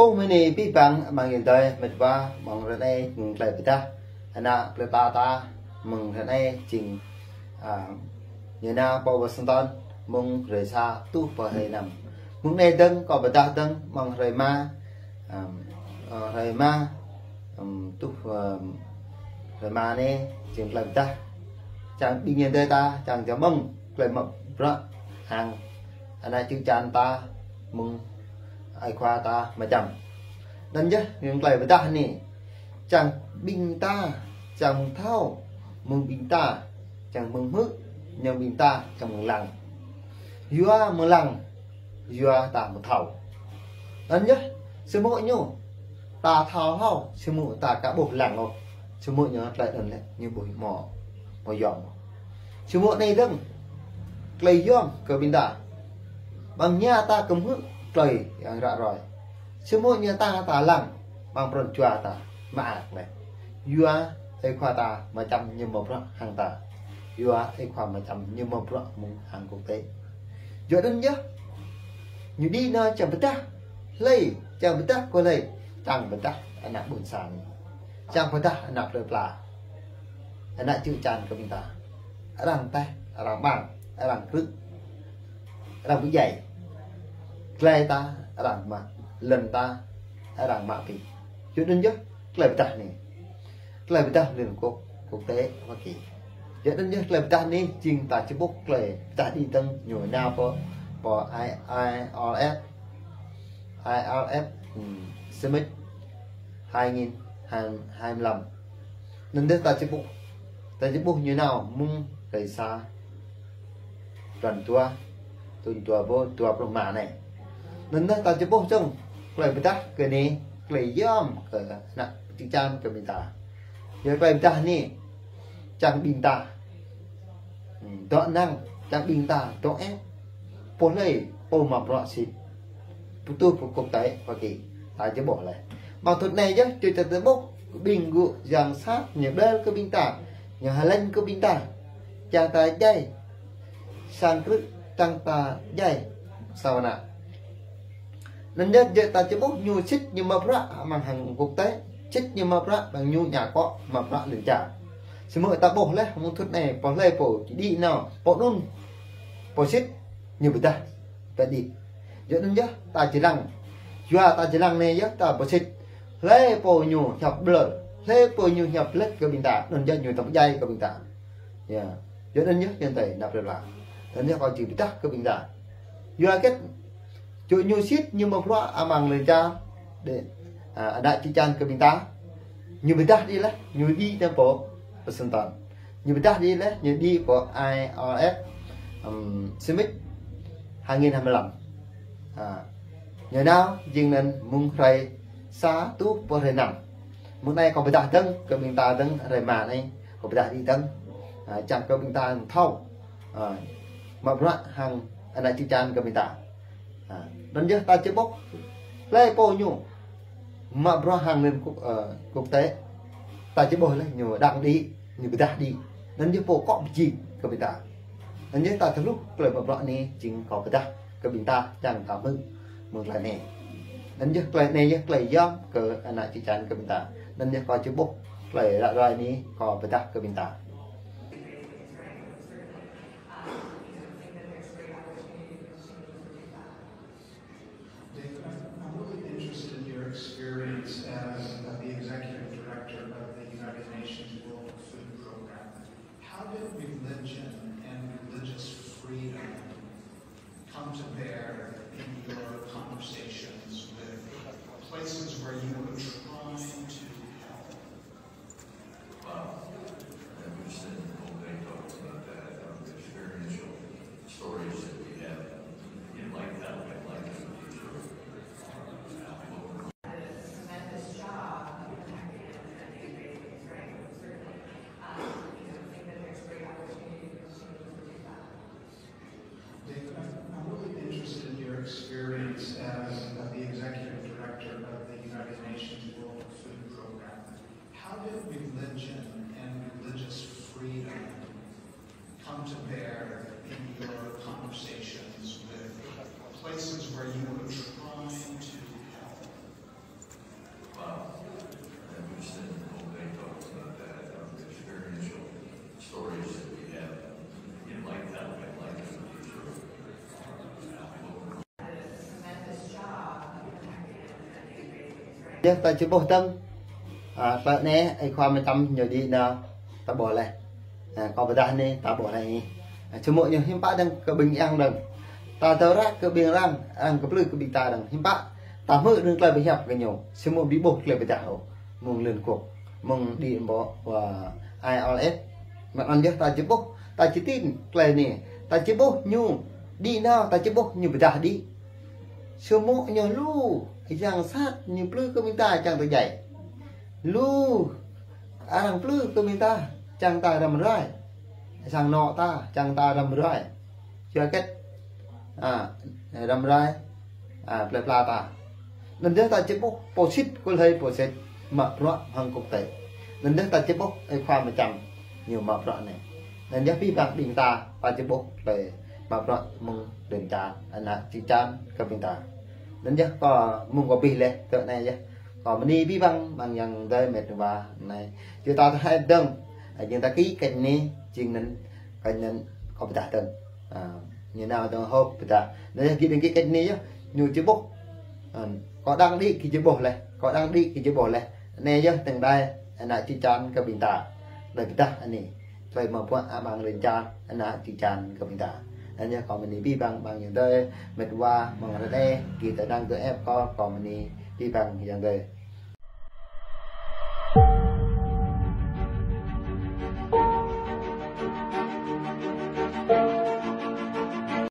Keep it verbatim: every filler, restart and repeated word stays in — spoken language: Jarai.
Mơ̆ng anai pih păng amăng yơh dơi mĕt wa mơ̆ng ră anai mơ̆ng tơlơi pơdah ană plơi pla ta mơ̆ng ră anai jing, a, ñu nao pơ Washington mơ̆ng hrơi sa truh pơ hrơi năm. Mơ̆ng anai dơ̆ng kâo pơdah dơ̆ng mơ̆ng hrơi rơma, ưm, ơ, hrơi rơma, ưm, truh, ưm, hrơi rơma anai jing tơlơi pơdah. Čang ƀing yơh dơi ta, čang čơmơ̆ng tơlơi mă bruă hăng ană čư̆ čan ta mơ̆ng ơi khua ta mơčăm. Anŭn yơh, ñu tơlơi pơdah anai. Čang ƀing ta, čang mơ̆ng thâo, mơ̆ng ƀing ta, čang mơ̆ng hmư̆, ñu ƀing ta, čang mơ̆ng lăng. Yua mơ̆ng lăng, yua ta mơ̆ng thâo. Anŭn yơh, samơ̆ ñu, ta thâo hlâo, samơ̆ ta aka ƀuh lăng ôh. Samơ̆ ñu tơlơi anŭn lĕ, ñu ƀu hmâo, hmâo yom. Samơ̆ anai dơ̆ng, tơlơi yom kơ ƀing ta. Ƀing ñu ta kơhmư̆ tơlơi yang ră ruai. Samơ̆ ñu ta ta lăng, ƀing pran jua ta mơak lĕ. Yua ơi khua ta mơčăm ñu mă bruă hăng ta. Yua ơi khua mơčăm ñu mă bruă mơ̆ng hăng quốc tế. Yua anŭn yơh, ñu đĭ nao čang pơdah, hlơi, čang pơdah kơ hlơi, čang pơdah ană ƀôn sang. Čang pơdah ană plơi pla. Ană čư̆ čan kơ ƀing ta. Arăng tĕh, arăng ƀang, arăng krư̆, arăng ƀu djai. Glai ta, arăng mă, lŏn ta, arăng mă pĭ. Yua anŭn yơh, tơlơi pơdah anai. Tơlơi pơdah Liên Hợp Quốc, quốc tế, Hoa Kỳ. Yua anŭn yơh tơlơi pơdah anai, jing ta či ƀuh tơlơi pơdah đĭ dơ̆ng ñu nao pơ, pơ I-, IRF, IRF, ưm, Summit hai nghìn hai mươi lăm. Anŭn yơh ta či ƀuh, ta či ƀuh ñu nao mơ̆ng hrơi sa, blan dua, thŭn dua rơbâo dua pluh rơma anai. Anŭn yơh ta či ƀuh čang, tơlơi pơdah kơ anai, tơlơi yom kơ ană čư̆ čan kơ ƀing ta. Yua tơlơi pơdah anai, čang ƀing ta, ưm, dŏ năng, čang ƀing ta dŏ ĕp. Pô hlơi, pô mă bruă sĭt. Pơtô pơkŭp tơi, Hoa Kỳ, ta či ƀuh lĕ. Mơ̆ng thŭn anai yơh, čuh ta či ƀuh, ƀing gŭ yang sat ñu ƀlĕ kơ ƀing ta, ñu hơlĕng kơ ƀing ta. Čang ta djai, sang krư̆, čang ta djai, sa wơnă. Anŭn yơh, yơh ta či ƀuh ñu sĭt ñu mă bruă amăng hăng quốc tế, sĭt ñu mă bruă ƀing ñu ñu akŏ mă bruă lŏn čar. Samơ̆ ta ƀuh lĕ, mơ̆ng thŭn anai, pô hlơi pô či đĭ nao, pô anŭn, pô sĭt, ñu pơdah, pơđĭ. Yua anŭn yơh, ta či lăng. Yua ta či lăng anai yơh, ta pơsĭt. Hlơi pô ñu hiăp ƀlŏr, hlơi pô ñu hiăp lĕč kơ ƀing ta, anŭn yơh ñu tơm djai kơ ƀing ta. Yơh. Yua anŭn yơh, yơh tơi, năp rơla. Anŭn yơh kâo či pơdah kơ ƀing ta. Yua hơget, čô ñu sĭt ñu mă bruă amăng lŏn čar, đe, a, ană čư̆ čan kơ ƀing ta. Ñu pơdah đĭ lĕ, ñu đĭ nao pơ Washington. Ñu pơdah đĭ lĕ, ñu đĭ pơ IRF, ưm, Summit hai nghìn hai mươi lăm. A, ñu nao, jing anŭn mơ̆ng hrơi sa truh pơ hrơi năm. Mơ̆ng anai kâo pơdah dơ̆ng, kơ ƀing ta dơ̆ng hrơi rơma anai, kâo pơdah đĭ dơ̆ng. A, čang kơ ƀing ta thâo. A, mă bruă hăng ană čư̆ čan kơ ƀing ta. A, anŭn yơh ta či ƀuh. Hlơi pô ñu mă bruă hăng Liên Quốc, ơ, quốc tế. Ta či ƀuh lĕ ñu đang đĭ, ñu pơdah đĭ. Anŭn yơh pô akŏ pơjing kơ ƀing ta. Anŭn yơh ta tơluh tơlơi mă bruă anai jing kâo pơdah kơ ƀing ta čang ta hmư̆ mơ̆ng tơlơi anai. Anŭn yơh tơlơi anai yơh tơlơi yom kơ ană čư̆ čan kơ ƀing ta. Anŭn yơh kâo či ƀuh tơlơi ră ruai anai kâo pơdah kơ ƀing ta. David, I'm, I'm really interested in your experience as, uh, the executive director of the United Nations World Food Program. How did religion and religious freedom come to bear in your conversations with places where you were trying to help? Well, Yơh ta či ƀuh dơ̆ng. A, tơlơi anai, ơi khua mơtam ñu đĭ nao, ta ƀuh laih. A, kâo pơdah anai, ta ƀuh laih. A, samơ̆ ñu hiư̆m pă dơ̆ng kơ ƀing yang dơ̆ng. Ta thâo ră kơ ƀing arăng, arăng kơplư kơ ƀing ta dơ̆ng. Hiư̆m pă, ta hmư̆ dơ̆ng tơlơi pơhiăp kơ ñu. Samơ̆ ƀu ƀuh tơlơi pơdah ôh. Mơ̆ng Liên Hợp Quốc, mơ̆ng đĭ ƀơi, ơ, I L F. Mơ̆ng anŭn yơh ta či ƀuh, ta či tin tơlơi anai. Ta či ƀuh ñu đĭ nao, ta či ƀuh ñu pơdah đĭ. Samơ̆ ñu lu, yang sat ñu plư kơ ƀing ta čang ta djai. Lu, arăng plư kơ ƀing ta čang ta răm ruai. Sang anŏ ta čang ta răm ruai. Yua hơget, a, răm ruai, a, plơi pla ta. Anŭn yơh ta či ƀuh pô sĭt, kơ hlơi pô sĭt, mă bruă hăng quốc tế. Anŭn yơh ta či ƀuh ơi khua mơtam ñu mă bruă anai. Anŭn yơh abih bang ƀing ta, ta či ƀuh tơlơi mă bruă mơ̆ng lŏn čar, ană čư̆ čan kơ ƀing ta. Anŭn yơh kâo mơ̆ng kâo abih laih, tơlơi anai yơh. Kâo bơni abih bang, bang yang dơi met wa anai. Či ta thâo hơget dơ̆ng, a, jing ta ký kết anai, jing anŭn, kơ anŭn kâo pơdah dơ̆ng. A, ñu nao dơ̆ng hơ̆k pơdah. Anŭn yơh gih dơ̆ng ký kết anai yơh, ñu či ƀuh. A, kâo đang đĭ gih či ƀuh laih, kâo đang đĭ gih či ƀuh laih. Anai yơh tơ̆ng đai, ană čư̆ čan kơ ƀing ta. Đai pơdah anai. Tơlơi mă bruă amăng lŏn čar, ană čư̆ čan kơ ƀing ta. Anŭn yơh kâo bơni abih bang, bang yang dơi, met wa, mơ̆ng ră anai, gih tơdang dŏ ĕp kâo, kâo bơni abih bang yang dơi.